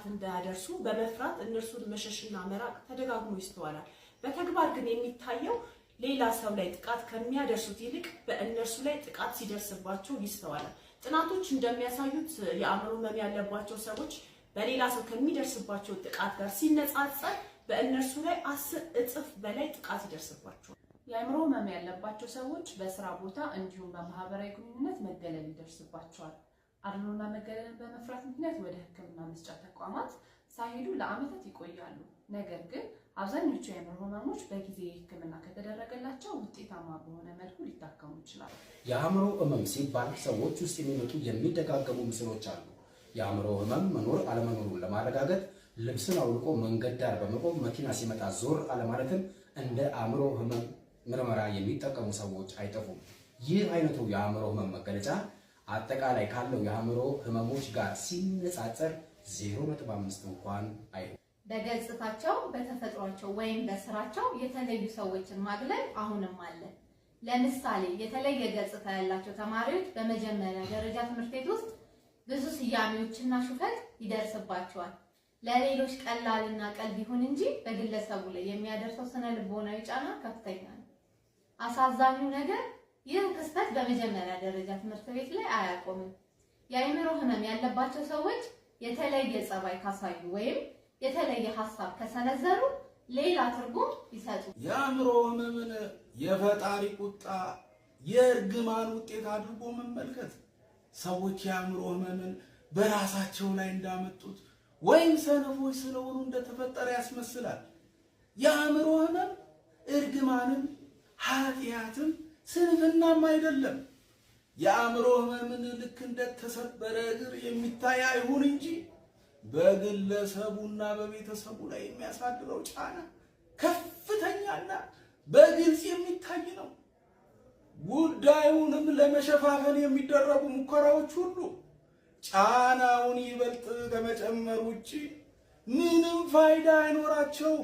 እንዳያደርሱ በመፍራት እነርሱን መሸሽና መራቅ ተደጋግሞ ይስተዋላል። በተግባር ግን የሚታየው ሌላ ሰው ላይ ጥቃት ከሚያደርሱት ይልቅ በእነርሱ ላይ ጥቃት ሲደርስባቸው ይስተዋላል። ጥናቶች እንደሚያሳዩት የአእምሮ ህመም ያለባቸው ሰዎች በሌላ ሰው ከሚደርስባቸው ጥቃት ጋር ሲነጻጸር በእነርሱ ላይ 10 እጥፍ በላይ ጥቃት ይደርስባቸዋል። የአእምሮ ህመም ያለባቸው ሰዎች በስራ ቦታ እንዲሁም በማህበራዊ ግንኙነት መገለል ይደርስባቸዋል። አድሎና መገለልን በመፍራት ምክንያት ወደ ሕክምና መስጫ ተቋማት ሳይሄዱ ለዓመታት ይቆያሉ። ነገር ግን አብዛኞቹ የአእምሮ ህመሞች በጊዜ ሕክምና ከተደረገላቸው ውጤታማ በሆነ መልኩ ሊታከሙ ይችላሉ። የአእምሮ ህመም ሲባል ሰዎች ውስጥ የሚመጡ የሚደጋገሙ ምስሎች አሉ። የአእምሮ ህመም መኖር አለመኖሩን ለማረጋገጥ ልብስን አውልቆ መንገድ ዳር በመቆም መኪና ሲመጣ ዞር አለማለትን እንደ አእምሮ ህመም ምርመራ የሚጠቀሙ ሰዎች አይጠፉም። ይህ አይነቱ የአእምሮ ህመም መገለጫ አጠቃላይ ካለው የአእምሮ ህመሞች ጋር ሲነጻጸር 0.5 እንኳን አይሆንም። በገጽታቸው፣ በተፈጥሯቸው ወይም በስራቸው የተለዩ ሰዎችን ማግለል አሁንም አለ። ለምሳሌ የተለየ ገጽታ ያላቸው ተማሪዎች በመጀመሪያ ደረጃ ትምህርት ቤት ውስጥ ብዙ ስያሜዎችና ሹፈት ይደርስባቸዋል። ለሌሎች ቀላልና ቀልድ ይሁን እንጂ በግለሰቡ ላይ የሚያደርሰው ስነ ልቦናዊ ጫና ከፍተኛ ነው። አሳዛኙ ነገር ይህ ክስተት በመጀመሪያ ደረጃ ትምህርት ቤት ላይ አያቆምም። የአእምሮ ህመም ያለባቸው ሰዎች የተለየ ጸባይ ካሳዩ ወይም የተለየ ሀሳብ ከሰነዘሩ ሌላ ትርጉም ይሰጡ። የአእምሮ ህመምን የፈጣሪ ቁጣ፣ የእርግማን ውጤት አድርጎ መመልከት ሰዎች የአእምሮ ህመምን በራሳቸው ላይ እንዳመጡት ወይም ሰነፎች ስለሆኑ እንደተፈጠረ ያስመስላል። የአእምሮ ህመም እርግማንም ኃጢአትም ስንፍናም አይደለም። የአእምሮ ህመምን ልክ እንደተሰበረ እግር የሚታይ አይሁን እንጂ በግለሰቡና በቤተሰቡ ላይ የሚያሳድረው ጫና ከፍተኛና በግልጽ የሚታይ ነው። ጉዳዩንም ለመሸፋፈን የሚደረጉ ሙከራዎች ሁሉ ጫናውን ይበልጥ ከመጨመር ውጪ ምንም ፋይዳ አይኖራቸውም።